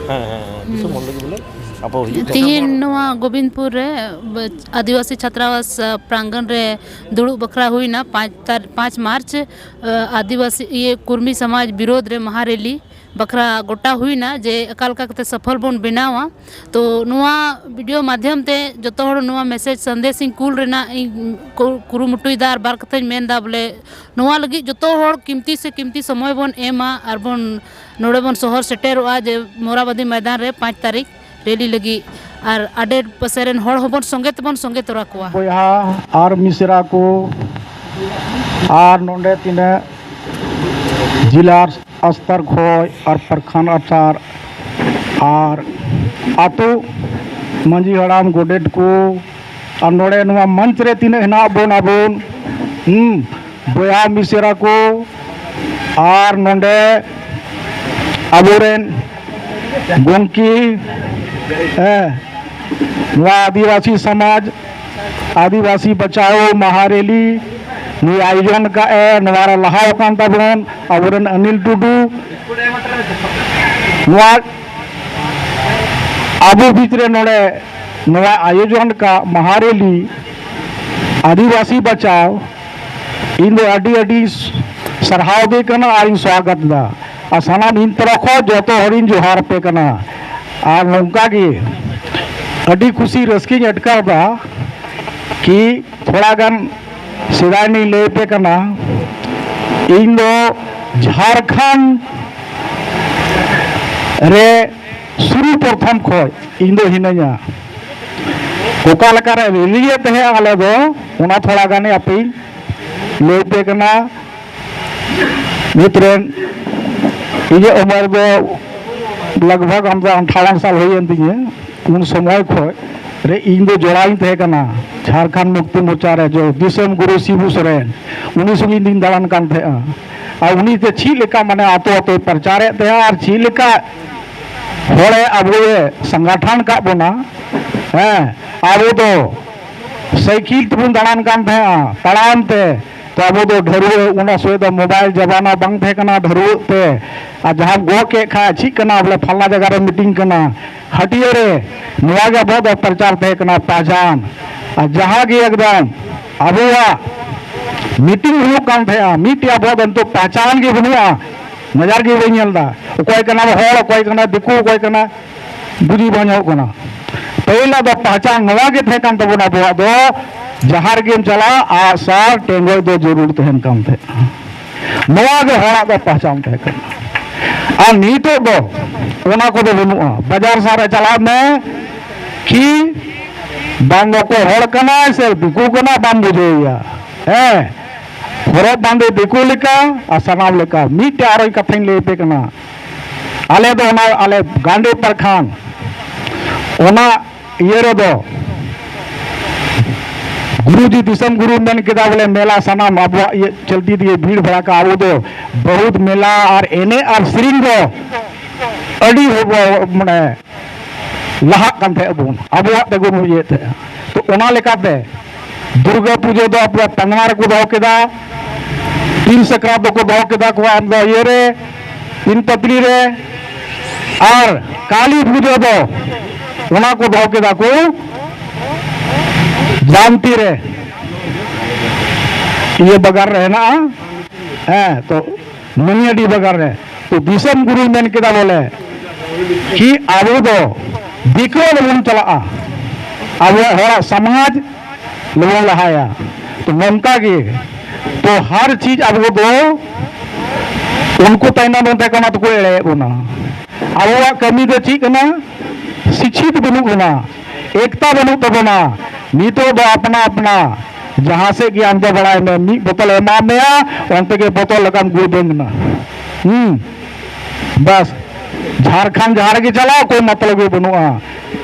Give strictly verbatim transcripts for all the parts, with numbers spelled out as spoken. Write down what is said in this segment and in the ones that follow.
ᱦᱮᱸ, ᱦᱮᱸ, ᱦᱮᱸ, ᱫᱤᱥᱚᱢ ᱦᱚᱲ ᱞᱟᱹᱜᱤᱫ ᱵᱚᱞᱮ ᱟᱵᱚ ᱦᱤᱡᱩᱜ ᱛᱮ ᱛᱤᱦᱤᱧ ᱦᱚᱲ ᱱᱚᱣᱟ ᱜᱳᱵᱤᱱᱫᱯᱩᱨ ᱨᱮ ᱵ-, ᱟᱹᱫᱤᱵᱟᱹᱥᱤ ᱪᱷᱟᱛᱨᱟᱵᱟᱥ, ᱟ, ᱯᱨᱟᱝᱜᱚᱱ ᱨᱮ ᱫᱩᱲᱩᱵ ᱵᱟᱠᱷᱨᱟ ᱦᱩᱭᱱᱟ ᱯᱟᱸᱪ ᱛᱟᱨ-, ᱯᱟᱸᱪ ᱢᱟᱨᱪ, ᱟ, ᱟᱹᱫᱤᱵᱟᱹᱥᱤ, ᱤᱭᱟᱹ, ᱠᱩᱨᱢᱤ ᱥᱚᱢᱟᱡᱽ ᱵᱤᱨᱳᱫᱷ ᱨᱮ ᱢᱟᱦᱟ ᱨᱮᱞᱤ ᱵᱟᱠᱷᱨᱟ ᱜᱚᱴᱟ ᱦᱩᱭᱱᱟ ᱡᱮ ᱚᱠᱟ ᱞᱮᱠᱟ ᱠᱟᱛᱮ ᱥᱚᱯᱷᱚᱞ ᱵᱚᱱ ᱵᱮᱱᱟᱣᱟ᱾ ᱛᱚ ᱱᱚᱣᱟ ᱵᱷᱤᱰᱤᱭᱳ ᱢᱟᱫᱽᱫᱷᱚᱢ ᱛᱮ ᱡᱚᱛᱚ ᱦᱚᱲ ᱱᱚᱣᱟ ᱢᱮᱥᱮᱡᱽ ᱥᱟᱸᱫᱮᱥ ᱤᱧ ᱠᱩᱞ ᱨᱮᱱᱟᱜ ᱤᱧ ᱠᱩ-, ᱠᱩᱨᱩᱢᱩᱴᱩᱭᱮᱫᱟ᱾ ᱟᱨ ᱵᱟᱨ ᱠᱟᱛᱷᱟᱧ ᱢᱮᱱᱫᱟ ᱵᱚᱞᱮ ᱱᱚᱣᱟ ᱞᱟᱹᱜᱤᱫ ᱡᱚᱛᱚ ᱦᱚᱲ ᱠᱤᱢᱛᱤ ᱥᱮ ᱠᱤᱢᱛᱤ ᱥᱚᱢᱚᱭ ᱵᱚᱱ ᱮᱢᱟ ᱟᱨ ᱵᱚᱱ ᱱᱚᱰᱮ ᱵᱚᱱ ᱥᱚᱦᱚᱨ ᱥᱮᱴᱮᱨᱚᱜᱼᱟ ᱡᱮ ᱢᱚᱨᱟᱵᱟᱫᱤ ᱢᱚᱭᱫᱟᱱ ᱨᱮ ᱯᱟᱸᱪ ᱛᱟᱹᱨᱤᱠᱷ ᱨᱮᱞᱤ ᱞᱟᱹᱜᱤᱫ᱾ ᱟᱨ ᱟᱰᱮ ᱯᱟᱥᱮ ᱨᱮᱱ ᱦᱚᱲ ᱦᱚᱸᱵᱚᱱ ᱥᱚᱸᱜᱮ ᱛᱮᱵᱚᱱ ᱥᱚᱸᱜᱮ ᱛᱚᱨᱟ ᱠᱚᱣᱟ᱾ ᱵᱚᱭᱦᱟ ᱟᱨ ᱢᱤᱥᱨᱟ ᱠᱚ ᱟᱨ ᱱᱚᱰᱮ ᱛᱤᱱᱟᱹᱜ ᱡᱮᱞᱟ ᱟᱥᱛᱚᱨ ᱠᱷᱚᱡ ᱟᱨ ᱯᱨᱚᱠᱷᱚᱸᱰ ᱟᱥᱛᱚᱨ ᱟᱨ ᱟᱹᱛᱩ ᱢᱟᱹᱡᱷᱤ ᱦᱟᱲᱟᱢ, ᱜᱚᱰᱮᱛ ᱠᱚ ᱟᱨ ᱱᱚᱰᱮ ᱱᱚᱣᱟ ᱢᱚᱧᱪ ᱨᱮ ᱛᱤᱱᱟᱹᱜ ᱦᱮᱱᱟᱜ ᱵᱚᱱ ᱟᱵᱚᱱ, ᱦᱩᱸ, ᱵᱚᱭᱦᱟ ᱢᱤᱥᱮᱨᱟ ᱠᱚ ᱟᱨ ᱱᱚᱰᱮ ᱟᱵᱚᱨᱮᱱ ᱜᱚᱢᱠᱮ, ᱦᱮᱸ, ᱱᱚᱣᱟ ᱟᱹᱫᱤᱵᱟᱹᱥᱤ ᱥᱚᱢᱟᱡᱽ, ᱟᱹᱫᱤᱵᱟᱹᱥᱤ ᱵᱟᱪᱟᱣ ᱢᱟᱦᱟ ᱨᱮᱞᱤ ᱱᱩᱭ ᱟᱭᱳᱡᱚᱱ ᱠᱟᱜ ᱮ, ᱱᱚᱣᱟ ᱨᱮ ᱞᱟᱦᱟᱣ ᱟᱠᱟᱱ ᱛᱟᱵᱚᱱ ᱟᱵᱚᱨᱮᱱ ᱚᱱᱤᱞ ᱴᱩᱰᱩ, ᱱᱚᱣᱟ ᱟᱵᱚ ᱵᱤᱪ ᱨᱮ ᱱᱚᱰᱮ ᱱᱚᱣᱟ ᱟᱭᱳᱡᱚᱱ ᱠᱟᱜ ᱢᱟᱦᱟ ᱨᱮᱞᱤ ᱟᱹᱫᱤᱵᱟᱹᱥᱤ ᱵᱟᱪᱟᱣ, ᱤᱧ ᱫᱚ ᱟᱹᱰᱤ ᱟᱹᱰᱤ ᱥᱟᱨᱦᱟᱣ ᱫᱮ ᱠᱟᱱᱟ ᱟᱨᱤᱧ ᱥᱣᱟᱜᱚᱛ ᱫᱟ᱾ ᱟᱨ ᱥᱟᱱᱟᱢ ᱤᱧ ᱛᱚᱨᱚᱯ ᱠᱷᱚᱱ ᱡᱚᱛᱚ ᱦᱚᱲᱤᱧ ᱡᱚᱦᱟᱨ ᱟᱯᱮ ᱠᱟᱱᱟ᱾ ᱟᱨ ᱱᱚᱝᱠᱟ ᱜᱮ ᱟᱹᱰᱤ ᱠᱩᱥᱤ ᱨᱟᱹᱥᱠᱟᱹᱧ ᱟᱴᱠᱟᱨ ᱫᱟ ᱠᱤ ᱛᱷᱚᱲᱟ ᱜᱟᱱ ᱥᱮᱫᱟᱭ ᱞᱤᱧ ᱞᱟᱹᱭ ᱟᱯᱮ ᱠᱟᱱᱟ, ᱤᱧ ᱫᱚ ᱡᱷᱟᱲᱠᱷᱚᱸᱰ ᱨᱮ ᱥᱩᱨᱩ ᱯᱨᱚᱛᱷᱚᱢ ᱠᱷᱚᱡ ᱤᱧ ᱫᱚ ᱦᱤᱱᱟᱹᱧᱟ᱾ ᱚᱠᱟ ᱞᱮᱠᱟ ᱨᱮ ᱨᱮᱞᱤ ᱮᱫ ᱛᱟᱦᱮᱸᱫ ᱟᱞᱮ ᱫᱚ, ᱚᱱᱟ ᱛᱷᱚᱲᱟ ᱜᱟᱱ ᱟᱯᱮᱧ ᱞᱟᱹᱭ ᱟᱯᱮ ᱠᱟᱱᱟ᱾ ᱱᱤᱛ ᱨᱮᱱ ᱤᱧᱟᱹᱜ ᱩᱢᱮᱨ ᱫᱚ ᱞᱟᱜᱽ ᱵᱷᱟᱜᱽ ᱟᱢᱫᱟ ᱟᱴᱷᱟᱣᱚᱱ ᱥᱟᱞ ᱦᱩᱭᱮᱱ ᱛᱤᱧᱟᱹ᱾ ᱩᱱ ᱥᱚᱢᱚᱭ ᱠᱷᱚᱡ ᱨᱮ ᱤᱧ ᱫᱚ ᱡᱚᱲᱟᱣᱤᱧ ᱛᱟᱦᱮᱸ ᱠᱟᱱᱟ ᱡᱷᱟᱲᱠᱷᱚᱸᱰ ᱢᱩᱠᱛᱤ ᱢᱳᱨᱪᱟ ᱨᱮ, ᱡᱚ-, ᱫᱤᱥᱚᱢ ᱜᱩᱨᱩ ᱥᱤᱵᱩ ᱥᱚᱨᱮᱱ, ᱩᱱᱤ ᱥᱚᱸᱜᱮ ᱤᱧ ᱫᱩᱧ ᱫᱟᱬᱟᱱ ᱠᱟᱱ ᱛᱟᱦᱮᱸᱜᱼᱟ᱾ ᱟᱨ ᱩᱱᱤ ᱛᱮ ᱪᱮᱫ ᱞᱮᱠᱟ ᱢᱟᱱᱮ ᱟᱛᱳ ᱟᱛᱳᱭ ᱯᱨᱚᱪᱟᱨᱮᱫ ᱛᱟᱦᱮᱸᱜᱼᱟ ᱟᱨ ᱪᱮᱫ ᱞᱮᱠᱟ ᱦᱚᱲᱮ ᱟᱵᱚᱭᱮ ᱥᱚᱝᱜᱚᱴᱷᱚᱱ ᱠᱟᱜ ᱵᱚᱱᱟ᱾ ᱦᱮᱸ, ᱟᱵᱚ ᱫᱚ ᱥᱟᱭᱠᱮᱞ ᱛᱮᱵᱚᱱ ᱫᱟᱬᱟᱱ ᱠᱟᱱ ᱛᱟᱦᱮᱸᱜᱼᱟ, ᱛᱟᱲᱟᱢ ᱛᱮ, ᱛᱚ ᱟᱵᱚ ᱫᱚ ᱰᱷᱟᱹᱨᱣᱟᱹᱜ, ᱚᱱᱟ ᱥᱚᱢᱚᱭ ᱫᱚ ᱢᱳᱵᱟᱭᱤᱞ ᱡᱟᱢᱟᱱᱟ ᱵᱟᱝ ᱛᱟᱦᱮᱸ ᱠᱟᱱᱟ ᱰᱷᱟᱹᱨᱣᱟᱹᱜ ᱛᱮ᱾ ᱟᱨ ᱡᱟᱦᱟᱸᱢ ᱜᱚᱜ ᱠᱮᱫ ᱠᱷᱟᱡ ᱪᱮᱫ ᱠᱟᱱᱟ, ᱵᱚᱞᱮ ᱯᱷᱟᱞᱱᱟ ᱡᱟᱭᱜᱟ ᱨᱮ ᱢᱤᱴᱤᱝ ᱠᱟᱱᱟ, ᱦᱟᱹᱴᱤᱭᱟᱹ ᱨᱮ, ᱱᱚᱣᱟ ᱜᱮ ᱟᱵᱚᱣᱟᱜ ᱫᱚ ᱯᱨᱚᱪᱟᱨ ᱛᱟᱦᱮᱸ ᱠᱟᱱᱟ, ᱯᱟᱦᱪᱟᱱ᱾ ᱟᱨ ᱡᱟᱦᱟᱸ ᱜᱮ ᱮᱠᱫᱚᱢ ᱟᱵᱚᱣᱟᱜ ᱢᱤᱴᱤᱝ ᱦᱩᱭᱩᱜ ᱠᱟᱱ ᱛᱟᱦᱮᱸᱜᱼᱟ, ᱢᱤᱫᱴᱮᱡ ᱟᱵᱚᱣᱟᱜ ᱫᱚ ᱱᱤᱛᱚᱜ ᱯᱟᱦᱪᱟᱱ ᱜᱮ ᱵᱟᱹᱱᱩᱜᱼᱟ᱾ ᱱᱟᱡᱟᱨ ᱜᱮ ᱵᱟᱹᱧ ᱧᱮᱞ ᱮᱫᱟ, ᱚᱠᱚᱭ ᱠᱟᱱᱟ ᱦᱚᱲ, ᱚᱠᱚᱭ ᱠᱟᱱᱟ ᱫᱤᱠᱩ, ᱚᱠᱚᱭ ᱠᱟᱱᱟ ᱵᱩᱡᱷᱟᱹᱣ ᱵᱟᱝ ᱧᱟᱢᱚᱜ ᱠᱟᱱᱟ᱾ ᱯᱟᱹᱦᱤᱞᱟᱜ ᱫᱚ ᱯᱟᱦᱪᱟᱱ ᱱᱚᱣᱟ ᱜᱮ ᱛᱟᱦᱮᱸ ᱠᱟᱱ ᱛᱟᱵᱚᱱᱟ ᱟᱵᱚᱣᱟᱜ ᱫᱚ, ᱡᱟᱦᱟᱸ ᱨᱮᱜᱮᱢ ᱪᱟᱞᱟᱜ, ᱟᱜ ᱥᱟᱨ ᱴᱮᱸᱜᱚᱡ ᱫᱚ ᱡᱟᱹᱨᱩᱲ ᱛᱟᱦᱮᱱ ᱠᱟᱱ ᱛᱟᱦᱮᱸᱫ᱾ ᱱᱚᱣᱟ ᱜᱮ ᱦᱚᱲᱟᱜ ᱫᱚ ᱯᱟᱦᱪᱟᱱ ᱛᱟᱦᱮᱸ ᱠᱟᱱᱟ᱾ ᱟᱨ ᱱᱤᱛᱚᱜ ᱫᱚ ᱚᱱᱟ ᱠᱚᱫᱚ ᱵᱟᱹᱱᱩᱜᱼᱟ᱾ ᱵᱟᱡᱟᱨ ᱥᱟᱦᱟᱨ ᱨᱮ ᱪᱟᱞᱟᱜ ᱢᱮ, ᱠᱤ ᱵᱟᱝ ᱚᱠᱚᱭ ᱦᱚᱲ ᱠᱟᱱᱟᱭ ᱥᱮ ᱫᱤᱠᱩ ᱠᱟᱱᱟᱭ, ᱵᱟᱢ ᱵᱩᱡᱷᱟᱹᱣᱮᱭᱟ᱾ ᱦᱮᱸ, ᱦᱚᱨᱚᱜ ᱵᱟᱸᱫᱮ ᱫᱤᱠᱩ ᱞᱮᱠᱟ ᱟᱨ ᱥᱟᱱᱟᱢ ᱞᱮᱠᱟ᱾ ᱢᱤᱫᱴᱮᱡ ᱟᱨᱚᱧ ᱠᱟᱛᱷᱟᱧ ᱞᱟᱹᱭ ᱟᱯᱮ ᱠᱟᱱᱟ, ᱟᱞᱮ ᱫᱚ ᱚᱱᱟ ᱟᱞᱮ ᱜᱟᱱᱰᱮ ᱯᱟᱨᱠᱷᱟᱱ, ᱚᱱᱟ ᱤᱭᱟᱹ ᱨᱮᱫᱚ ᱜᱩᱨᱩᱡᱤ ᱫᱤᱥᱚᱢ ᱜᱩᱨᱩ ᱢᱮᱱ ᱠᱮᱫᱟ ᱵᱚᱞᱮ ᱢᱮᱞᱟ ᱥᱟᱱᱟᱢ ᱟᱵᱚᱣᱟᱜ ᱤᱭᱟᱹ ᱪᱚᱞᱛᱤ ᱛᱮᱜᱮ ᱵᱷᱤᱲ ᱵᱷᱟᱲᱟ ᱠᱟᱜ, ᱟᱵᱚ ᱫᱚ ᱵᱚᱦᱩᱛ ᱢᱮᱞᱟ ᱟᱨ ᱮᱱᱮᱡ ᱟᱨ ᱥᱮᱨᱮᱧ ᱫᱚ ᱟᱹᱰᱤ ᱦᱚᱵᱚ-, ᱢᱟᱱᱮ ᱞᱟᱦᱟᱜ ᱠᱟᱱ ᱛᱟᱦᱮᱸ ᱵᱚᱱ, ᱟᱵᱚᱣᱟᱜ ᱛᱮᱵᱚᱱ ᱤᱭᱟᱹᱭᱮᱫ ᱛᱟᱦᱮᱸᱜᱼᱟ᱾ ᱛᱚ ᱚᱱᱟ ᱞᱮᱠᱟᱛᱮ ᱫᱩᱨᱜᱟ ᱯᱩᱡᱟᱹ ᱫᱚ ᱟᱵᱚᱣᱟᱜ ᱯᱟᱱᱣᱟ ᱨᱮᱠᱚ ᱫᱚᱦᱚ ᱠᱮᱫᱟ, ᱛᱤᱱ ᱥᱟᱠᱨᱟᱛ ᱫᱚᱠᱚ ᱫᱚᱦᱚ ᱠᱮᱫᱟ ᱠᱚ ᱟᱢ ᱫᱚ ᱤᱭᱟᱹ ᱨᱮ, ᱛᱤᱱ ᱯᱟᱛᱞᱤ ᱨᱮ, ᱟᱨ ᱠᱟᱞᱤ ᱯᱩᱡᱟᱹ ᱫᱚ ᱚᱱᱟ ᱠᱚ ᱫᱚᱦᱚ ᱠᱮᱫᱟ ᱠᱚ ᱡᱟᱱᱛᱤ ᱨᱮ, ᱤᱭᱟᱹ ᱵᱟᱜᱟᱱ ᱨᱮ ᱦᱮᱱᱟᱜᱼᱟ᱾ ᱦᱮᱸ, ᱛᱚ ᱢᱟᱹᱱᱤᱭᱟᱹᱰᱤ ᱵᱟᱜᱟᱱ ᱨᱮ᱾ ᱛᱚ ᱫᱤᱥᱚᱢ ᱜᱩᱨᱩᱭ ᱢᱮᱱ ᱠᱮᱫᱟ ᱵᱚᱞᱮ ᱠᱤ ᱟᱵᱚ ᱫᱚ ᱫᱤᱠᱩ ᱨᱮᱵᱚᱱ ᱪᱟᱞᱟᱜᱼᱟ, ᱟᱵᱚᱣᱟᱜ ᱦᱚᱲᱟᱜ ᱥᱚᱢᱟᱡᱽ ᱞᱚᱵᱚ ᱞᱟᱦᱟᱭᱟ᱾ ᱛᱚ ᱱᱚᱝᱠᱟ ᱜᱮ, ᱛᱚ ᱦᱟᱨ ᱪᱤᱡᱽ ᱟᱵᱚ ᱫᱚ ᱩᱱᱠᱩ ᱛᱟᱭᱱᱚᱢ ᱨᱮ ᱛᱟᱦᱮᱸ ᱠᱟᱱᱟ ᱛᱚᱠᱚ ᱮᱲᱮᱭᱮᱫ ᱵᱚᱱᱟ᱾ ᱟᱵᱚᱣᱟᱜ ᱠᱟᱹᱢᱤ ᱫᱚ ᱪᱮᱫ ᱠᱟᱱᱟ? ᱥᱤᱪᱪᱷᱤᱛ ᱵᱟᱹᱱᱩᱜ ᱵᱚᱱᱟ, ᱮᱠᱛᱟ ᱵᱟᱹᱱᱩᱜ ᱛᱟᱵᱚᱱᱟ᱾ ᱱᱤᱛᱚᱜ ᱫᱚ ᱟᱯᱱᱟ ᱟᱯᱱᱟ ᱡᱟᱦᱟᱸ ᱥᱮᱫ ᱜᱮ ᱟᱢ ᱫᱚ ᱵᱟᱲᱟᱭ ᱢᱮ, ᱢᱤᱫ ᱵᱚᱛᱚᱞ ᱮᱢᱟ ᱢᱮᱭᱟ, ᱚᱱᱛᱮ ᱜᱮ ᱵᱚᱛᱚᱞ ᱞᱮᱠᱟᱢ ᱜᱩᱲᱫᱟᱹᱝ ᱮᱱᱟ᱾ ᱦᱩᱸ, ᱵᱟᱥ, ᱡᱷᱟᱲᱠᱷᱚᱸᱰ ᱡᱟᱦᱟᱸ ᱨᱮᱜᱮ ᱪᱟᱞᱟᱣ, ᱠᱳᱭ ᱢᱚᱛᱞᱚᱵ ᱜᱮ ᱵᱟᱹᱱᱩᱜᱼᱟ᱾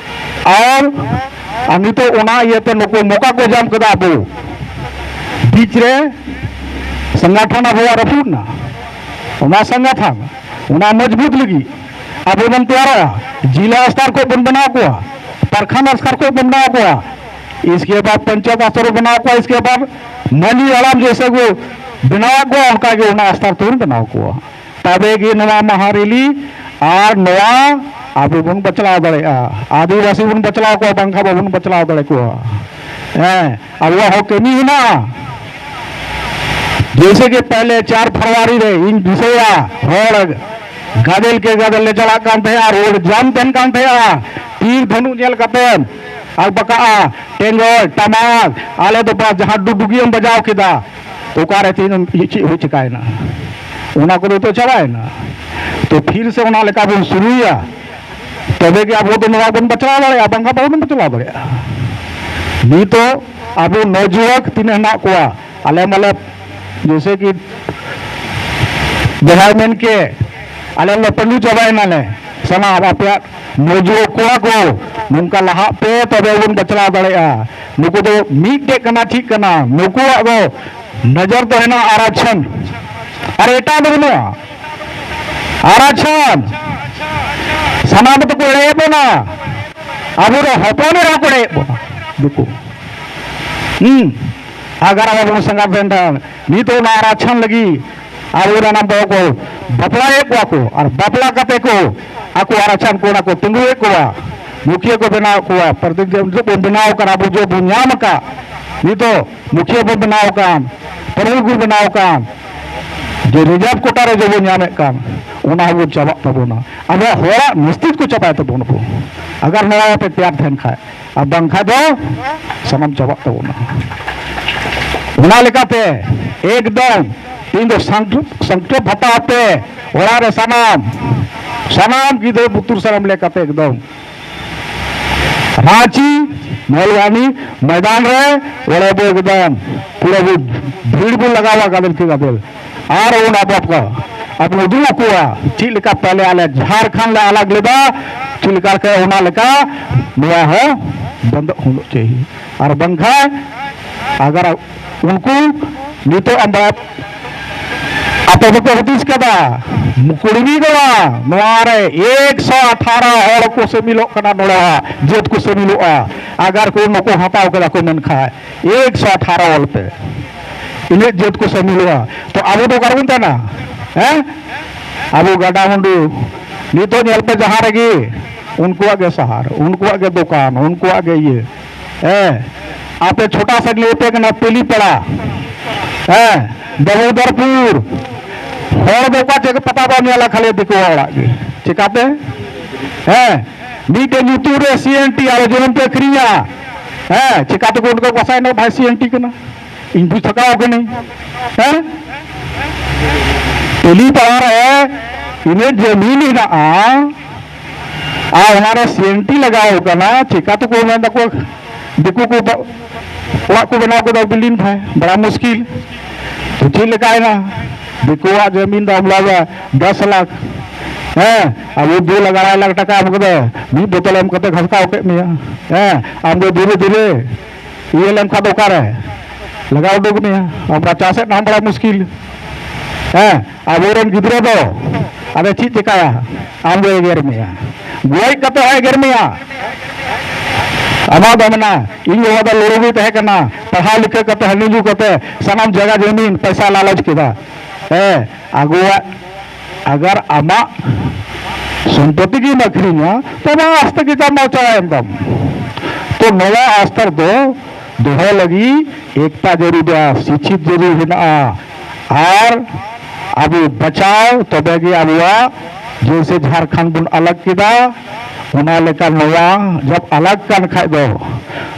ᱟᱨ, ᱟᱨ ᱱᱤᱛᱚᱜ ᱚᱱᱟ ᱤᱭᱟᱹᱛᱮ ᱱᱩᱠᱩ ᱢᱚᱠᱟ ᱠᱚ ᱡᱟᱢ ᱠᱮᱫᱟ ᱟᱵᱚ ᱵᱤᱪ ᱨᱮ᱾ ᱥᱚᱝᱜᱚᱴᱷᱚᱱ ᱟᱵᱚᱣᱟᱜ ᱨᱟᱹᱯᱩᱫ ᱮᱱᱟ᱾ ᱚᱱᱟ ᱥᱚᱝᱜᱚᱴᱷᱚᱱ, ᱚᱱᱟ ᱢᱚᱡᱽᱵᱩᱛ ᱞᱟᱹᱜᱤᱫ ᱟᱵᱚ ᱵᱚᱱ ᱛᱮᱭᱟᱨᱚᱜᱼᱟ᱾ ᱡᱤᱞᱟ ᱥᱛᱚᱨ ᱠᱷᱚᱱ ᱵᱚᱱ ᱵᱮᱱᱟᱣ ᱠᱚᱣᱟ, ᱯᱨᱚᱠᱷᱚᱸᱰ ᱥᱛᱚᱨ ᱠᱷᱚᱱ ᱵᱚᱱ ᱵᱮᱱᱟᱣ ᱠᱚᱣᱟ, ᱤᱥᱠᱮ ᱵᱟᱫ ᱯᱚᱧᱪᱟᱭᱮᱛ ᱥᱛᱚᱨ ᱵᱚᱱ ᱵᱮᱱᱟᱣ ᱠᱚᱣᱟ, ᱤᱥᱠᱮ ᱵᱟᱫ ᱢᱟᱹᱞᱤ ᱦᱟᱲᱟᱢ ᱡᱮᱭᱥᱮ ᱠᱚ ᱵᱮᱱᱟᱣ ᱠᱚᱣᱟ, ᱚᱱᱠᱟ ᱜᱮ ᱚᱱᱟ ᱥᱛᱚᱨ ᱛᱮᱵᱚᱱ ᱵᱮᱱᱟᱣ ᱠᱚᱣᱟ᱾ ᱛᱚᱵᱮ ᱜᱮ ᱱᱚᱣᱟ ᱢᱟᱦᱟ ᱨᱮᱞᱤ ᱟᱨ ᱱᱚᱣᱟ ᱟᱵᱚ ᱵᱚᱱ ᱵᱟᱪᱞᱟᱣ ᱫᱟᱲᱮᱭᱟᱜᱼᱟ, ᱟᱹᱫᱤᱵᱟᱹᱥᱤ ᱵᱚᱱ ᱵᱟᱪᱞᱟᱣ ᱠᱚᱣᱟ, ᱵᱟᱝᱠᱷᱟᱱ ᱵᱟᱵᱚᱱ ᱵᱟᱪᱞᱟᱣ ᱫᱟᱲᱮ ᱠᱚᱣᱟ᱾ ᱦᱮᱸ, ᱟᱵᱚᱣᱟᱜ ᱦᱚᱸ ᱠᱟᱹᱢᱤ ᱦᱮᱱᱟᱜᱼᱟ᱾ ᱡᱮᱭᱥᱮ ᱠᱤ ᱯᱮᱦᱞᱮ ᱪᱟᱨ ᱯᱷᱮᱵᱽᱨᱩᱣᱟᱨᱤ ᱨᱮ ᱤᱧ ᱫᱤᱥᱟᱹᱭᱟ, ᱦᱚᱲ ᱜᱟᱫᱮᱞ ᱠᱮ ᱜᱟᱫᱮᱞ ᱞᱮ ᱪᱟᱞᱟᱜ ᱠᱟᱱ ᱛᱟᱦᱮᱸᱜᱼᱟ, ᱨᱳᱰ ᱡᱟᱢ ᱛᱟᱦᱮᱱ ᱠᱟᱱ ᱛᱟᱦᱮᱸᱜᱼᱟ, ᱛᱤᱨ ᱫᱷᱚᱱᱩ ᱧᱮᱞ ᱠᱟᱛᱮ ᱟᱨ ᱵᱟᱠᱟᱜᱼᱟ, ᱴᱮᱸᱜᱚᱡ ᱴᱟᱢᱟᱠ, ᱟᱞᱮ ᱫᱚ ᱵᱟᱥ ᱡᱟᱦᱟᱸ ᱰᱩᱰᱩᱜᱤ ᱮᱢ ᱵᱟᱡᱟᱣ ᱠᱮᱫᱟ, ᱚᱠᱟᱨᱮ ᱛᱤᱱ ᱪᱮᱫ ᱦᱩᱭ ᱪᱤᱠᱟᱭᱮᱱᱟ, ᱚᱱᱟ ᱠᱚᱫᱚ ᱛᱚ ᱪᱟᱵᱟᱭᱮᱱᱟ᱾ ᱛᱚ ᱯᱷᱤᱨ ᱥᱮ ᱚᱱᱟ ᱞᱮᱠᱟ ᱵᱚᱱ ᱥᱩᱨᱩᱭᱟ, ᱛᱚᱵᱮ ᱜᱮ ᱟᱵᱚ ᱫᱚ ᱱᱚᱣᱟ ᱵᱚᱱ ᱵᱟᱪᱞᱟᱣ ᱫᱟᱲᱮᱭᱟᱜᱼᱟ, ᱵᱟᱝᱠᱷᱟᱱ ᱵᱟᱵᱚᱱ ᱵᱟᱪᱞᱟᱣ ᱫᱟᱲᱮᱭᱟᱜᱼᱟ᱾ ᱱᱤᱛᱚᱜ ᱟᱵᱚ ᱱᱚᱡᱩᱣᱟᱠ ᱛᱤᱱᱟᱹᱜ ᱦᱮᱱᱟᱜ ᱠᱚᱣᱟ, ᱟᱞᱮ ᱢᱟᱞᱮ ᱡᱮᱭᱥᱮ ᱠᱤ ᱡᱟᱦᱟᱸᱭ ᱢᱮᱱ ᱠᱮ, ᱟᱞᱮ ᱞᱮ ᱯᱟᱹᱰᱩ ᱪᱟᱵᱟᱭᱮᱱᱟᱞᱮ, ᱥᱟᱱᱟᱢ ᱟᱯᱮᱭᱟᱜ ᱱᱚᱡᱩᱣᱟᱠ ᱠᱚᱣᱟ ᱠᱚ, ᱱᱚᱝᱠᱟ ᱞᱟᱦᱟᱜ ᱯᱮ, ᱛᱚᱵᱮ ᱵᱚᱱ ᱵᱟᱪᱞᱟᱣ ᱫᱟᱲᱮᱭᱟᱜᱼᱟ᱾ ᱱᱩᱠᱩ ᱫᱚ ᱢᱤᱫᱴᱮᱡ ᱠᱟᱱᱟ, ᱴᱷᱤᱠ ᱠᱟᱱᱟ, ᱱᱩᱠᱩᱣᱟᱜ ᱫᱚ ᱱᱚᱡᱚᱨ ᱫᱚ ᱦᱮᱱᱟᱜᱼᱟ ᱟᱨᱟᱪᱷᱟᱱ, ᱟᱨ ᱮᱴᱟᱜ ᱫᱚ ᱵᱟᱹᱱᱩᱜᱼᱟ᱾ ᱟᱨᱟᱪᱷᱟᱱ ᱥᱟᱱᱟᱢ ᱫᱚᱠᱚ ᱮᱲᱮᱭᱮᱫ ᱵᱚᱱᱟ, ᱟᱵᱚ ᱫᱚ ᱦᱚᱯᱚᱱ ᱮᱨᱟ ᱠᱚ ᱮᱲᱮᱭᱮᱫ ᱵᱚᱱᱟ ᱱᱩᱠᱩ᱾ ᱦᱩᱸ, ᱟᱜᱟᱨ ᱟᱵᱚ ᱵᱚᱱ ᱥᱟᱸᱜᱟᱛ ᱞᱮᱱᱠᱷᱟᱱ ᱱᱤᱛᱚᱜ ᱚᱱᱟ ᱟᱨᱟᱪᱷᱟᱱ ᱞᱟᱹᱜᱤᱫ ᱟᱵᱚᱨᱮᱱ ᱟᱢ ᱵᱟᱵᱟ ᱠᱚ ᱵᱟᱯᱞᱟᱭᱮᱫ ᱠᱚᱣᱟ ᱠᱚ, ᱟᱨ ᱵᱟᱯᱞᱟ ᱠᱟᱛᱮ ᱠᱚ ᱟᱠᱚ ᱟᱨᱟᱪᱷᱟᱱ ᱠᱚᱲᱟ ᱠᱚ ᱛᱤᱸᱜᱩᱭᱮᱫ ᱠᱚᱣᱟ, ᱢᱩᱠᱷᱤᱭᱟᱹ ᱠᱚ ᱵᱮᱱᱟᱣᱮᱫ ᱠᱚᱣᱟ, ᱯᱨᱚᱛᱤᱱᱤᱫᱷᱤ ᱱᱤᱛᱚᱜ ᱵᱚᱱ ᱵᱮᱱᱟᱣ ᱟᱠᱟᱫ, ᱟᱵᱚ ᱡᱚ ᱵᱚᱱ ᱧᱟᱢ ᱟᱠᱟᱫ, ᱱᱤᱛᱚᱜ ᱢᱩᱠᱷᱤᱭᱟᱹ ᱵᱚᱱ ᱵᱮᱱᱟᱣ ᱟᱠᱟᱱ, ᱯᱟᱹᱨᱩᱞ ᱵᱚᱱ ᱵᱮᱱᱟᱣ ᱟᱠᱟᱱ, ᱡᱮ ᱨᱤᱡᱟᱨᱵᱷ ᱠᱳᱴᱟ ᱨᱮ ᱡᱚ ᱵᱚᱱ ᱧᱟᱢᱮᱫ ᱠᱟᱱ, ᱚᱱᱟ ᱦᱚᱸᱵᱚᱱ ᱪᱟᱵᱟᱜ ᱛᱟᱵᱚᱱᱟ᱾ ᱟᱵᱚᱣᱟᱜ ᱦᱚᱲᱟᱜ ᱱᱤᱥᱪᱤᱛ ᱠᱚ ᱪᱟᱵᱟᱭ ᱛᱟᱵᱚᱱᱟ ᱠᱚ, ᱟᱜᱟᱨ ᱱᱚᱣᱟ ᱯᱮ ᱛᱮᱭᱟᱨ ᱛᱟᱦᱮᱱ ᱠᱷᱟᱡ, ᱟᱨ ᱵᱟᱝᱠᱷᱟᱡ ᱫᱚ ᱥᱟᱱᱟᱢ ᱪᱟᱵᱟᱜ ᱛᱟᱵᱚᱱᱟ᱾ ᱚᱱᱟ ᱞᱮᱠᱟᱛᱮ ᱮᱠᱫᱚᱢ ᱤᱧ ᱫᱚ ᱥᱟᱝ-, ᱥᱚᱝᱠᱷᱮᱯ ᱦᱟᱛᱟᱣ ᱯᱮ, ᱚᱲᱟᱜ ᱨᱮ ᱥᱟᱱᱟᱢ, ᱥᱟᱱᱟᱢ ᱜᱤᱫᱽᱨᱟᱹ ᱵᱩᱛᱩᱨ ᱥᱟᱱᱟᱢ ᱞᱮᱠᱟᱛᱮ ᱮᱠᱫᱚᱢ ᱨᱟᱸᱪᱤ ᱢᱚᱞᱣᱟᱱᱤ ᱢᱚᱭᱫᱟᱱ ᱨᱮ ᱚᱸᱰᱮ ᱵᱚ ᱮᱠᱫᱚᱢ ᱯᱩᱨᱟᱹ ᱵᱚ ᱵᱷᱤᱲ ᱵᱚ ᱞᱟᱜᱟᱣᱟ ᱜᱟᱫᱮᱞ ᱠᱮ ᱜᱟᱫᱮᱞ᱾ ᱟᱨ ᱚᱱᱟ ᱵᱟᱯ ᱠᱚ ᱟᱵᱚ ᱩᱫᱩᱜ ᱟᱠᱚᱣᱟ ᱪᱮᱫ ᱞᱮᱠᱟ ᱯᱮᱦᱞᱮ ᱟᱞᱮ ᱡᱷᱟᱲᱠᱷᱚᱸᱰ ᱞᱮ ᱟᱞᱟᱜᱽ ᱞᱮᱫᱟ, ᱪᱮᱫ ᱞᱮᱠᱟ ᱞᱮᱠᱟ ᱚᱱᱟ ᱞᱮᱠᱟ ᱱᱚᱣᱟ ᱦᱚᱸ ᱵᱚᱱᱫᱚ ᱦᱩᱭᱩᱜ ᱪᱟᱹᱦᱤ᱾ ᱟᱨ ᱵᱟᱝᱠᱷᱟᱱ ᱟᱜᱟᱨ ᱩᱱᱠᱩ ᱱᱤᱛᱚᱜ ᱟᱢ ᱵᱟᱲᱟᱭ ᱟᱯᱮ ᱫᱚᱯᱮ ᱦᱩᱫᱤᱥ ᱠᱟᱫᱟ, ᱠᱩᱲᱢᱤ ᱫᱚ ᱵᱟᱝ, ᱱᱚᱣᱟ ᱨᱮ ᱮᱠᱥᱚ ᱟᱴᱷᱟᱨᱚ ᱦᱚᱲ ᱠᱚ ᱥᱟᱹᱢᱤᱞᱚᱜ ᱠᱟᱱᱟ, ᱱᱚᱰᱮ ᱡᱟᱹᱛ ᱠᱚ ᱥᱟᱹᱢᱤᱞᱚᱜᱼᱟ᱾ ᱟᱜᱟᱨ ᱠᱚ ᱱᱩᱠᱩ ᱦᱟᱛᱟᱣ ᱠᱮᱫᱟ ᱠᱚ ᱢᱮᱱᱠᱷᱟᱱ ᱮᱠᱥᱚ ᱟᱴᱷᱟᱨᱚ ᱚᱞ ᱯᱮ᱾ ᱮᱱᱮᱡ ᱡᱟᱹᱛ ᱠᱚ ᱥᱟᱹᱢᱤᱞᱚᱜᱼᱟ᱾ ᱛᱚ ᱟᱵᱚ ᱫᱚ ᱚᱠᱟ ᱨᱮᱵᱚᱱ ᱛᱟᱦᱮᱱᱟ? ᱦᱮᱸ, ᱟᱵᱚ ᱜᱟᱰᱟ ᱢᱩᱸᱰᱩ᱾ ᱱᱤᱛᱚᱜ ᱧᱮᱞ ᱯᱮ, ᱡᱟᱦᱟᱸ ᱨᱮᱜᱮ ᱩᱱᱠᱩᱣᱟᱜ ᱜᱮ ᱥᱟᱦᱟᱨ, ᱩᱱᱠᱩᱣᱟᱜ ᱜᱮ ᱫᱚᱠᱟᱱ, ᱩᱱᱠᱩᱣᱟᱜ ᱜᱮ ᱤᱭᱟᱹ᱾ ᱦᱮᱸ, ᱟᱯᱮ ᱪᱷᱳᱴᱟ ᱥᱮᱫ ᱞᱟᱹᱭ ᱯᱮ ᱠᱟᱱᱟ, ᱯᱮᱞᱤᱯᱟᱲᱟ, ᱦᱮᱸ, ᱫᱟᱢᱳᱫᱚᱨᱯᱩᱨ, ᱦᱚᱲ ᱫᱚ ᱚᱠᱟ ᱪᱮᱫ ᱯᱟᱛᱟ ᱵᱟᱢ ᱧᱮᱞᱟ, ᱠᱷᱟᱹᱞᱤ ᱫᱤᱠᱩ ᱚᱲᱟᱜ ᱜᱮ᱾ ᱪᱮᱠᱟᱛᱮ? ᱦᱮᱸ, ᱢᱤᱫᱴᱮᱱ ᱧᱩᱛᱩᱢ ᱨᱮ ᱥᱤ ᱮᱱ ᱴᱤ ᱟᱨ ᱡᱚᱱᱚᱢ ᱯᱮ ᱟᱹᱠᱷᱨᱤᱧᱟ᱾ ᱦᱮᱸ, ᱪᱮᱠᱟᱛᱮ ᱠᱚ ᱩᱱᱠᱩ ᱜᱚᱸᱥᱟᱭ ᱱᱚ ᱵᱷᱟᱭ ᱥᱤ ᱮᱱ ᱴᱤ ᱠᱟᱱᱟ? ᱤᱧ ᱵᱩᱡᱽ ᱛᱷᱟᱠᱟᱣ ᱠᱟᱹᱱᱟᱹᱧ᱾ ᱦᱮᱸ, ᱯᱮᱞᱤᱯᱟᱲᱟ ᱨᱮ ᱤᱱᱟᱹᱜ ᱡᱚᱢᱤᱱ ᱦᱮᱱᱟᱜᱼᱟ, ᱟᱨ ᱚᱱᱟᱨᱮ ᱥᱤ ᱮᱱ ᱴᱤ ᱞᱟᱜᱟᱣ ᱠᱟᱱᱟ, ᱪᱮᱠᱟ ᱛᱮᱠᱚ ᱢᱮᱱ ᱫᱟᱠᱚ ᱫᱤᱠᱩ ᱠᱚ ᱵᱟ-, ᱚᱲᱟᱜ ᱠᱚ ᱵᱮᱱᱟᱣ ᱠᱮᱫᱟ building ᱵᱷᱟᱭ, ᱵᱟᱲᱟ ᱢᱩᱥᱠᱤᱞ᱾ ᱛᱚ ᱪᱮᱫ ᱞᱮᱠᱟᱭᱮᱱᱟ? ᱫᱤᱠᱩᱣᱟᱜ ᱡᱚᱢᱤᱱ ᱫᱟᱢ ᱞᱟᱜᱟ ᱫᱚᱥ ᱞᱟᱠᱷ᱾ ᱦᱮᱸ, ᱟᱵᱚ ᱫᱩ ᱞᱟᱠᱷ ᱟᱲᱟᱭ ᱞᱟᱠᱷ ᱴᱟᱠᱟ ᱮᱢ ᱠᱟᱛᱮ, ᱢᱤᱫ ᱵᱳᱛᱚᱞ ᱮᱢ ᱠᱟᱛᱮ ᱜᱷᱟᱥᱠᱟᱣ ᱠᱮᱫ ᱢᱮᱭᱟ᱾ ᱦᱮᱸ, ᱟᱢ ᱫᱚ ᱫᱷᱤᱨᱮ ᱫᱷᱤᱨᱮ ᱤᱭᱟᱹ ᱞᱮᱱᱠᱷᱟᱱ ᱫᱚ ᱚᱠᱟᱨᱮ ᱞᱟᱜᱟᱣ ᱩᱰᱩᱠ ᱢᱮᱭᱟ? ᱟᱢ ᱢᱟ ᱪᱟᱥᱮᱫ ᱱᱟᱢ ᱵᱟᱲᱟ ᱢᱩᱥᱠᱤᱞ᱾ ᱦᱮᱸ, ᱟᱵᱚᱨᱮᱱ ᱜᱤᱫᱽᱨᱟᱹ ᱫᱚ ᱟᱫᱚ ᱪᱮᱫ ᱪᱮᱠᱟᱭᱟ? ᱟᱢ ᱫᱚ ᱮᱜᱮᱨ ᱢᱮᱭᱟ, ᱜᱚᱡ ᱠᱟᱛᱮ ᱦᱚᱸ ᱮᱜᱮᱨ ᱢᱮᱭᱟ᱾ ᱟᱢᱟᱜ ᱫᱚ ᱢᱮᱱᱟ, ᱤᱧ ᱵᱟᱵᱟ ᱫᱚ ᱞᱩᱲᱩ ᱜᱮ ᱛᱟᱦᱮᱸ ᱠᱟᱱᱟ, ᱯᱟᱲᱦᱟᱣ ᱞᱤᱠᱷᱟᱹ ᱠᱟᱛᱮ ᱦᱟᱺᱰᱤ ᱧᱩ ᱠᱟᱛᱮ ᱥᱟᱱᱟᱢ ᱡᱟᱭᱜᱟ ᱡᱚᱢᱤᱱ ᱯᱚᱭᱥᱟ ᱞᱟᱞᱚᱪ ᱠᱮᱫᱟ᱾ ᱦᱮᱸ, ᱟᱵᱚᱣᱟᱜ ᱟᱜᱟᱨ ᱟᱢᱟᱜ ᱥᱚᱢᱯᱚᱛᱤ ᱜᱮᱢ ᱟᱹᱠᱷᱨᱤᱧᱟ, ᱛᱚᱵᱮ ᱟᱥᱛᱮ ᱜᱮ ᱪᱟᱵᱟ ᱪᱟᱵᱟᱭᱮᱱ ᱛᱟᱢ᱾ ᱛᱚ ᱱᱚᱣᱟ ᱟᱥᱛᱟᱨ ᱫᱚ ᱫᱚᱦᱚ ᱞᱟᱹᱜᱤᱫ ᱮᱠᱛᱟ ᱡᱟᱹᱨᱩᱲᱟ, ᱥᱤᱪᱪᱷᱤᱛ ᱡᱟᱹᱨᱩᱲ ᱦᱮᱱᱟᱜᱼᱟ᱾ ᱟᱨ ᱟᱵᱚ ᱵᱟᱪᱟᱣ, ᱛᱚᱵᱮ ᱜᱮ ᱟᱵᱚᱣᱟᱜ, ᱡᱮᱭᱥᱮ ᱡᱷᱟᱲᱠᱷᱚᱸᱰ ᱵᱚᱱ ᱟᱞᱟᱜᱽ ᱠᱮᱫᱟ, ᱚᱱᱟ ᱞᱮᱠᱟ ᱱᱚᱣᱟ ᱡᱟᱵ ᱟᱞᱟᱜᱽ ᱠᱟᱱ ᱠᱷᱟᱡ ᱫᱚ,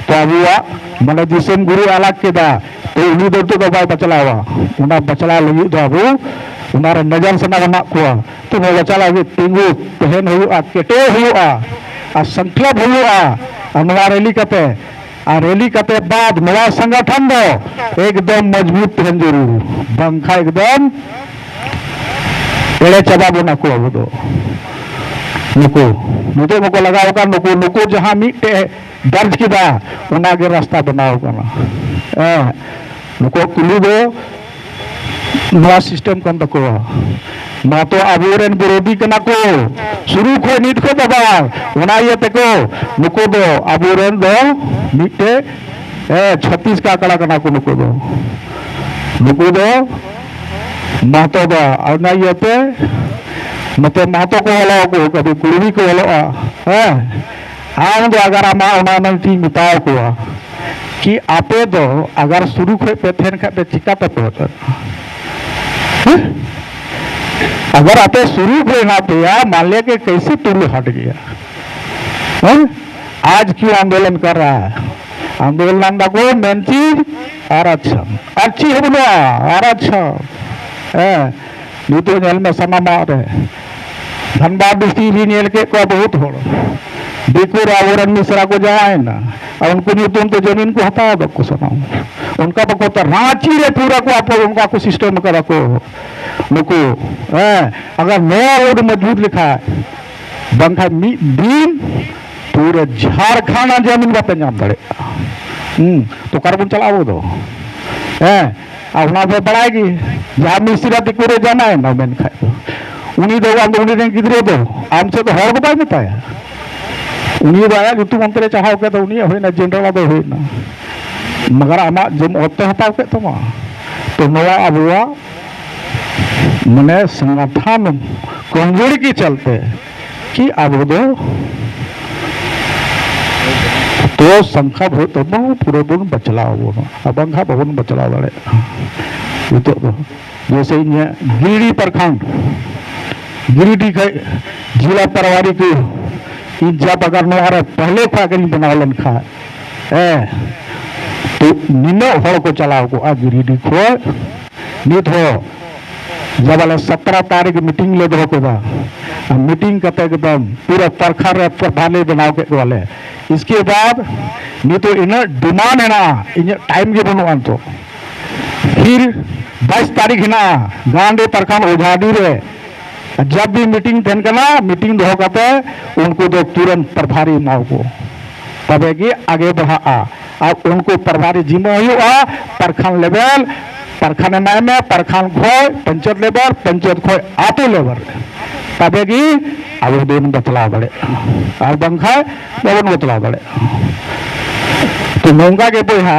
ᱛᱚ ᱟᱵᱚᱣᱟᱜ ᱢᱟᱱᱮ ᱫᱤᱥᱚᱢ ᱜᱩᱨᱩ ᱟᱞᱟᱜᱽ ᱠᱮᱫᱟ, ᱛᱚ ᱩᱱᱤ ᱫᱚ ᱱᱤᱛᱚᱜ ᱫᱚ ᱵᱟᱭ ᱵᱟᱪᱞᱟᱣᱟ᱾ ᱚᱱᱟ ᱵᱟᱪᱞᱟᱣ ᱞᱟᱹᱜᱤᱫ ᱫᱚ ᱟᱵᱚ ᱚᱱᱟᱨᱮ ᱱᱟᱡᱟᱱ ᱥᱟᱱᱟ ᱢᱮᱱᱟᱜ ᱠᱚᱣᱟ᱾ ᱛᱚ ᱱᱚᱣᱟ ᱵᱟᱪᱞᱟᱣ ᱞᱟᱹᱜᱤᱫ ᱛᱤᱸᱜᱩ ᱛᱟᱦᱮᱱ ᱦᱩᱭᱩᱜᱼᱟ, ᱠᱮᱴᱮᱡ ᱦᱩᱭᱩᱜᱼᱟ, ᱟᱨ ᱥᱚᱝᱠᱞᱚᱯ ᱦᱩᱭᱩᱜᱼᱟ᱾ ᱟᱨ ᱱᱚᱣᱟ ᱨᱮᱞᱤ ᱠᱟᱛᱮ, ᱟᱨ ᱨᱮᱞᱤ ᱠᱟᱛᱮ ᱵᱟᱫ ᱱᱚᱣᱟ ᱥᱚᱝᱜᱚᱴᱷᱚᱱ ᱫᱚ ᱮᱠᱫᱚᱢ ᱢᱚᱡᱽᱵᱩᱛ ᱛᱟᱦᱮᱱ ᱡᱟᱹᱨᱩᱲ, ᱵᱟᱝᱠᱷᱟᱱ ᱮᱠᱫᱚᱢ ᱮᱲᱮ ᱪᱟᱵᱟ ᱵᱚᱱᱟ ᱠᱚ ᱟᱵᱚ ᱫᱚ᱾ ᱱᱩᱠᱩ ᱱᱤᱛᱚᱜ ᱢᱟᱠᱚ ᱞᱟᱜᱟᱣ ᱟᱠᱟᱱ, ᱱᱩᱠᱩ, ᱱᱩᱠᱩ ᱡᱟᱦᱟᱸ ᱢᱤᱫᱴᱮᱡ ᱫᱟᱨᱡᱽ ᱠᱮᱫᱟ, ᱚᱱᱟᱜᱮ ᱨᱟᱥᱛᱟ ᱵᱮᱱᱟᱣ ᱠᱟᱱᱟ᱾ ᱦᱮᱸ, ᱱᱩᱠᱩ ᱠᱩᱞᱤ ᱫᱚ ᱱᱚᱣᱟ ᱥᱤᱥᱴᱮᱢ ᱠᱟᱱ ᱛᱟᱠᱚᱣᱟ᱾ ᱱᱚᱣᱟ ᱛᱚ ᱟᱵᱚᱨᱮᱱ ᱵᱤᱨᱳᱫᱷᱤ ᱠᱟᱱᱟ ᱠᱚ, ᱥᱩᱨᱩ ᱠᱷᱚᱱ ᱱᱤᱛ ᱠᱷᱚᱱ ᱫᱚ ᱵᱟᱝ᱾ ᱚᱱᱟ ᱤᱭᱟᱹ ᱛᱮᱠᱚ ᱱᱩᱠᱩ ᱫᱚ ᱟᱵᱚᱨᱮᱱ ᱫᱚ ᱢᱤᱫᱴᱮᱡ, ᱮ, ᱪᱷᱟᱹᱛᱤᱥ ᱠᱟᱠᱲᱟ ᱠᱟᱱᱟ ᱠᱚ ᱱᱩᱠᱩ ᱫᱚ᱾ ᱱᱩᱠᱩ ᱫᱚ ᱢᱟᱦᱛᱚ ᱫᱚ ᱚᱱᱟ ᱤᱭᱟᱹᱛᱮ ᱱᱚᱛᱮ ᱢᱟᱦᱛᱚ ᱠᱚ ᱚᱞᱚᱜ ᱟᱠᱚ, ᱠᱟᱹᱴᱤᱡ ᱠᱩᱲᱢᱤ ᱠᱚ ᱚᱞᱚᱜᱼᱟ᱾ ᱦᱮᱸ, ᱟᱢ ᱫᱚ ᱟᱜᱟᱨ ᱟᱢᱟᱜ ᱚᱱᱟ ᱚᱱᱟ ᱢᱤᱫᱴᱤᱡ ᱢᱮᱛᱟᱣ ᱠᱚᱣᱟ ᱠᱤ ᱟᱯᱮ ᱫᱚ ᱟᱜᱟᱨ ᱥᱩᱨᱩ ᱠᱷᱚᱡ ᱯᱮ ᱛᱟᱦᱮᱱ ᱠᱷᱟᱡ ᱯᱮ ᱪᱤᱠᱟ ᱛᱮᱯᱮ ᱚᱪᱚᱜᱼᱟ? ᱦᱮᱸ? ᱟᱜᱟᱨ ᱟᱯᱮ ᱥᱩᱨᱩ ᱠᱷᱚᱡ ᱦᱮᱱᱟᱜ ᱯᱮᱭᱟ, मान लिया कि कैसे तुम हट गया? ᱦᱮᱸ? आज क्यों आंदोलन कर रहा है? ᱟᱱᱫᱳᱞᱚᱱ ᱫᱟᱠᱚ ᱢᱮᱱ ᱪᱮᱫ ᱟᱨ ᱟᱪᱪᱷᱟ, ᱟᱨ ᱪᱮᱫ ᱦᱚᱸ ᱵᱟᱹᱱᱩᱜᱼᱟ᱾ ᱟᱨ ᱟᱪᱪᱷᱟ, ᱦᱮᱸ, ᱱᱤᱛᱚᱜ ᱧᱮᱞ ᱢᱮ ᱥᱟᱱᱟᱢᱟᱜ ᱨᱮ ᱫᱷᱟᱱᱵᱟᱫᱽ ᱰᱤᱥᱴᱤᱠ ᱨᱮ ᱧᱮᱞ ᱠᱮᱫ ᱠᱚᱣᱟ ᱵᱚᱦᱩᱛ ᱦᱚᱲ ᱫᱤᱠᱩ ᱨᱮ ᱟᱵᱚᱨᱮᱱ ᱢᱤᱥᱨᱟ ᱠᱚ ᱡᱟᱶᱟᱭᱮᱱᱟ, ᱟᱨ ᱩᱱᱠᱩ ᱧᱩᱛᱩᱢ ᱛᱮ ᱡᱚᱢᱤᱱ ᱠᱚ ᱦᱟᱛᱟᱣ ᱫᱟ ᱠᱚ ᱥᱟᱱᱟᱢ᱾ ᱚᱱᱠᱟ ᱵᱟᱠᱚ ᱛᱟ-, ᱨᱟᱸᱪᱤ ᱨᱮ ᱯᱩᱨᱟᱹ ᱠᱚ ᱟᱯᱚ ᱚᱱᱠᱟ ᱠᱚ ᱥᱤᱥᱴᱮᱢ ᱟᱠᱟᱫᱟ ᱠᱚ ᱱᱩᱠᱩ᱾ ᱦᱮᱸ, ᱟᱜᱟᱨ ᱱᱚᱣᱟ ᱨᱳᱰ ᱢᱚᱡᱽᱵᱩᱛ ᱞᱮᱠᱷᱟᱡ, ᱵᱟᱝᱠᱷᱟᱱ ᱢᱤᱫ ᱫᱤᱱ ᱯᱩᱨᱟᱹ ᱡᱷᱟᱲᱠᱷᱚᱸᱰ ᱨᱮᱱᱟᱜ ᱡᱟᱢᱤᱱ ᱵᱟᱯᱮ ᱧᱟᱢ ᱫᱟᱲᱮᱭᱟᱜᱼᱟ᱾ ᱦᱩᱸ, ᱛᱚ ᱚᱠᱟ ᱨᱮᱵᱚᱱ ᱪᱟᱞᱟᱜᱼᱟ ᱟᱵᱚ ᱫᱚ? ᱦᱮᱸ, ᱟᱨ ᱚᱱᱟ ᱯᱮ ᱵᱟᱲᱟᱭ ᱜᱮ, ᱡᱟᱦᱟᱸ ᱢᱤᱥᱨᱟ ᱫᱤᱠᱩ ᱨᱮ ᱡᱟᱱᱟᱭ ᱮᱱᱟ ᱢᱮᱱᱠᱷᱟᱡ ᱫᱚ, ᱩᱱᱤ ᱫᱚ ᱟᱢ ᱫᱚ ᱩᱱᱤ ᱨᱮᱱ ᱜᱤᱫᱽᱨᱟᱹ ᱫᱚ ᱟᱢ ᱥᱮᱫ ᱫᱚ ᱦᱚᱲ ᱫᱚ ᱵᱟᱭ ᱢᱮᱛᱟᱭᱟ᱾ ᱩᱱᱤ ᱫᱚ ᱟᱭᱟᱜ ᱧᱩᱛᱩᱢ ᱚᱱᱛᱮ ᱨᱮ ᱪᱟᱲᱦᱟᱣ ᱠᱮᱫ ᱫᱚ ᱩᱱᱤᱭᱟᱜ ᱦᱩᱭᱱᱟ, ᱡᱮᱱᱟᱨᱟᱞ ᱫᱚ ᱦᱩᱭᱱᱟ, ᱢᱟᱜᱟᱨ ᱟᱢᱟᱜ ᱡᱚᱢ ᱚᱛ ᱛᱮ ᱦᱟᱛᱟᱣ ᱠᱮᱫ ᱛᱟᱢᱟ᱾ ᱛᱚ ᱱᱚᱣᱟ ᱟᱵᱚᱣᱟᱜ ᱢᱟᱱᱮ ᱥᱚᱝᱜᱚᱴᱷᱚᱱ ᱠᱚᱢᱡᱳᱨᱤ ᱠᱮ ᱪᱟᱞᱛᱮ ᱠᱤ ᱟᱵᱚ ᱫᱚ ᱛᱚ ᱥᱚᱝᱠᱷᱟ ᱵᱷᱳᱴ ᱛᱮᱵᱚᱱ ᱯᱩᱨᱟᱹ ᱵᱚᱱ ᱵᱟᱪᱞᱟᱣ ᱵᱚᱱᱟ, ᱟᱨ ᱵᱟᱝᱠᱷᱟᱱ ᱵᱟᱵᱚᱱ ᱵᱟᱪᱞᱟᱣ ᱫᱟᱲᱮᱭᱟᱜᱼᱟ᱾ ᱱᱤᱛᱚᱜ ᱫᱚ ᱡᱮᱥᱮ ᱤᱧᱟᱹᱜ ᱜᱤᱨᱤᱰᱤ ᱯᱨᱚᱠᱷᱚᱸᱰ, ᱜᱤᱨᱤᱰᱤ ᱠᱷᱚᱡ ᱡᱤᱞᱟ ᱯᱟᱨᱣᱟᱨᱤ ᱠᱚ, ᱤᱧ ᱡᱟ ᱵᱟᱜᱟᱱ ᱱᱚᱣᱟ ᱨᱮ ᱯᱟᱦᱞᱮ ᱠᱷᱚᱱ ᱜᱤᱧ ᱵᱮᱱᱟᱣ ᱞᱮᱱ ᱠᱷᱟᱱ, ᱦᱮᱸ, ᱛᱚ ᱱᱤᱱᱟᱹᱜ ᱦᱚᱲ ᱠᱚ ᱪᱟᱞᱟᱣ ᱠᱚᱜᱼᱟ ᱜᱤᱨᱤᱰᱤ ᱠᱷᱚᱡ᱾ ᱱᱤᱛ ᱦᱚᱸ ᱡᱟᱵᱟᱞᱮ ᱥᱚᱛᱨᱚ ᱛᱟᱹᱨᱤᱠᱷ ᱢᱤᱴᱤᱝ ᱞᱮ ᱫᱚᱦᱚ ᱠᱮᱫᱟ, ᱟᱨ ᱢᱤᱴᱤᱝ ᱠᱟᱛᱮ ᱮᱠᱫᱚᱢ ᱯᱩᱨᱟᱹ ᱯᱨᱚᱠᱷᱚᱸᱰ ᱨᱮ ᱯᱨᱚᱵᱷᱟᱞᱤ ᱵᱮᱱᱟᱣ ᱠᱮᱫ ᱠᱚᱣᱟᱞᱮ᱾ ᱤᱥᱠᱮ ᱵᱟᱫ ᱱᱤᱛᱚᱜ ᱤᱱᱟᱹᱜ ᱰᱤᱢᱟᱱᱰ ᱦᱮᱱᱟᱜᱼᱟ, ᱤᱧᱟᱹᱜ ᱴᱟᱭᱤᱢ ᱜᱮ ᱵᱟᱹᱱᱩᱜᱼᱟ ᱱᱤᱛᱚᱜ᱾ ᱯᱷᱤᱨ ᱵᱟᱭᱤᱥ ᱛᱟᱹᱨᱤᱠᱷ ᱦᱮᱱᱟᱜᱼᱟ ᱜᱟᱱᱰᱤ ᱯᱨᱚᱠᱷᱚᱸᱰ ᱳᱡᱷᱟᱰᱤ ᱨᱮ, ᱡᱟᱵ ᱵᱷᱤ ᱢᱤᱴᱤᱝ ᱛᱟᱦᱮᱱ ᱠᱟᱱᱟ, ᱢᱤᱴᱤᱝ ᱫᱚᱦᱚ ᱠᱟᱛᱮ ᱩᱱᱠᱩ ᱫᱚ ᱛᱩᱨᱟᱹᱱᱛ ᱯᱨᱚᱵᱷᱟᱨᱤ ᱮᱢᱟᱣ ᱠᱚ, ᱛᱚᱵᱮ ᱜᱮ ᱟᱜᱮ ᱵᱟᱲᱦᱟᱜᱼᱟ᱾ ᱟᱨ ᱩᱱᱠᱩ ᱯᱨᱚᱵᱷᱟᱨᱤ ᱡᱤᱢᱟᱹ ᱦᱩᱭᱩᱜᱼᱟ, ᱯᱨᱚᱠᱷᱚᱸᱰ ᱞᱮᱵᱮᱞ, ᱯᱨᱚᱠᱷᱚᱸᱰ ᱮᱢᱟᱭ ᱢᱮ, ᱯᱨᱚᱠᱷᱚᱸᱰ ᱠᱷᱚᱡ ᱯᱚᱧᱪᱟᱭᱮᱛ ᱞᱮᱵᱮᱞ, ᱯᱚᱧᱪᱟᱭᱮᱛ ᱠᱷᱚᱡ ᱟᱛᱳ ᱞᱮᱵᱮᱞ ᱨᱮ, ᱛᱚᱵᱮ ᱜᱮ ᱟᱵᱚ ᱵᱚᱱ ᱵᱟᱛᱞᱟᱣ ᱫᱟᱲᱮᱭᱟᱜᱼᱟ, ᱟᱨ ᱵᱟᱝᱠᱷᱟᱱ ᱵᱟᱵᱚᱱ ᱵᱟᱛᱞᱟᱣ ᱫᱟᱲᱮᱭᱟᱜᱼᱟ᱾ ᱛᱚ ᱱᱚᱝᱠᱟ ᱜᱮ ᱵᱚᱭᱦᱟ,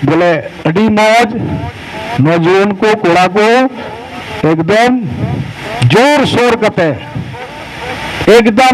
ᱵᱚᱞᱮ ᱟᱹᱰᱤ ᱢᱚᱡᱽ ᱱᱚᱣᱡᱩᱣᱟᱱ ᱠᱚ, ᱠᱚᱲᱟ ᱠᱚ, ᱮᱠᱫᱚᱢ ᱡᱳᱨ ᱥᱳᱨ ᱠᱟᱛᱮ, ᱮᱠᱫᱚᱢ